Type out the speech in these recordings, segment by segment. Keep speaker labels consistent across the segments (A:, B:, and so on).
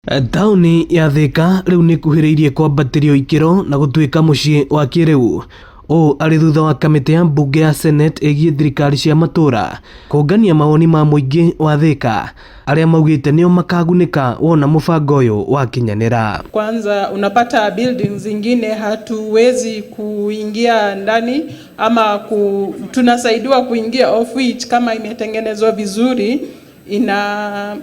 A: Taũni ya Thika rĩu nĩ ĩkuhĩrĩirie kwambatĩrio ikĩro na gũtuĩka mũciĩ wa kĩrĩu. Ũũ arĩ thutha wa kamĩtĩ ya mbunge ya Senate ĩgiĩ thirikari cia matũũra kũngania mawoni ma mũingĩ wa Thika arĩa maugĩte nĩo makagunĩka wona mũbango ũyũ wakinyanĩra.
B: Kwanza unapata buildings zingine hatuwezi kuingia ndani ama tunasaidiwa kuingia, of which kama imetengenezwa vizuri ina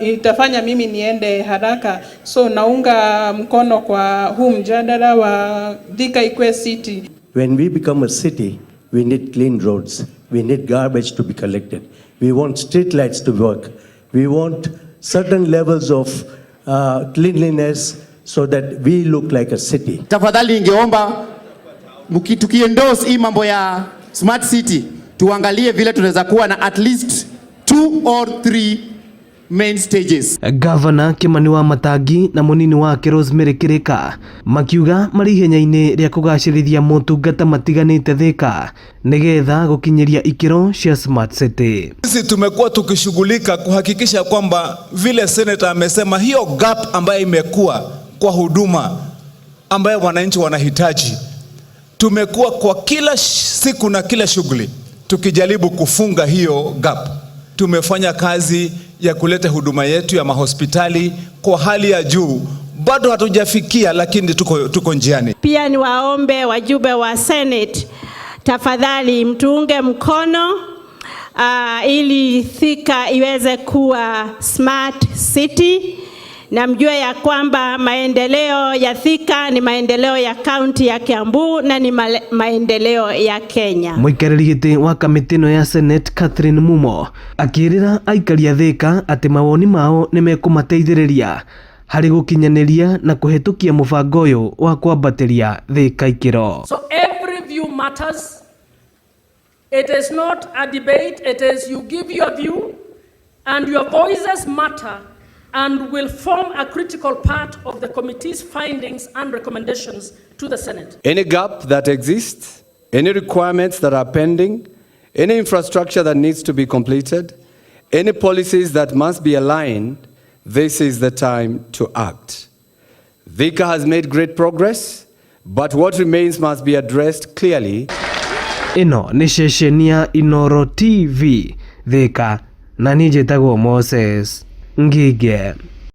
B: itafanya mimi niende haraka. So naunga mkono kwa huu mjadala wa Thika ikuwe city.
C: When we become a city, we need clean roads. We need garbage to be collected. We want street lights to work. We want certain levels of cleanliness so that we look like a city.
D: Tafadhali ningeomba tukiendorse hii mambo ya smart city, tuangalie vile tunaweza kuwa na at least two or three main stages.
A: Gavana Kimani Wamatangi na mũnini wake Rosemary Kirika makiuga marĩ ihenya-inĩ rĩa kũgacĩrithia motungata matiganĩte Thika nĩgetha gũkinyĩria ikĩro cia smart city.
E: Sisi tumekuwa tukishughulika kuhakikisha kwamba vile senator amesema, hiyo gap ambayo imekuwa kwa huduma ambayo wananchi wanahitaji, tumekuwa kwa kila siku na kila shughuli tukijaribu kufunga hiyo gap. Tumefanya kazi ya kuleta huduma yetu ya mahospitali kwa hali ya juu, bado hatujafikia, lakini tuko njiani.
F: Pia ni waombe wajumbe wa Senate, tafadhali mtuunge mkono ili Thika iweze kuwa smart city, na mjue ya kwamba maendeleo ya Thika ni maendeleo ya kaunti ya Kiambu na ni maendeleo ya Kenya.
A: Mũikarĩri gĩtĩ wa kamĩtĩ ĩno ya Senate Catherine Mumo akĩĩrĩra aikari a Thika atĩ mawoni mao nĩ mekũmateithĩrĩria harĩ gũkinyanĩria na kũhetũkia mũbango ũyũ wa kwambatĩria Thika ikĩro.
G: So every view matters. It is not a debate, it is you give your view and your voices matter and will form a critical part of the committee's findings and recommendations to the Senate.
H: Any gap that exists, any requirements that are pending, any infrastructure that needs to be completed, any policies that must be aligned, this is the time to act. Thika has made great progress, but what remains must be addressed clearly.
A: Ĩno nĩ ceceni ya Inooro TV Thika na niĩ njĩtagwo Moses Ngige.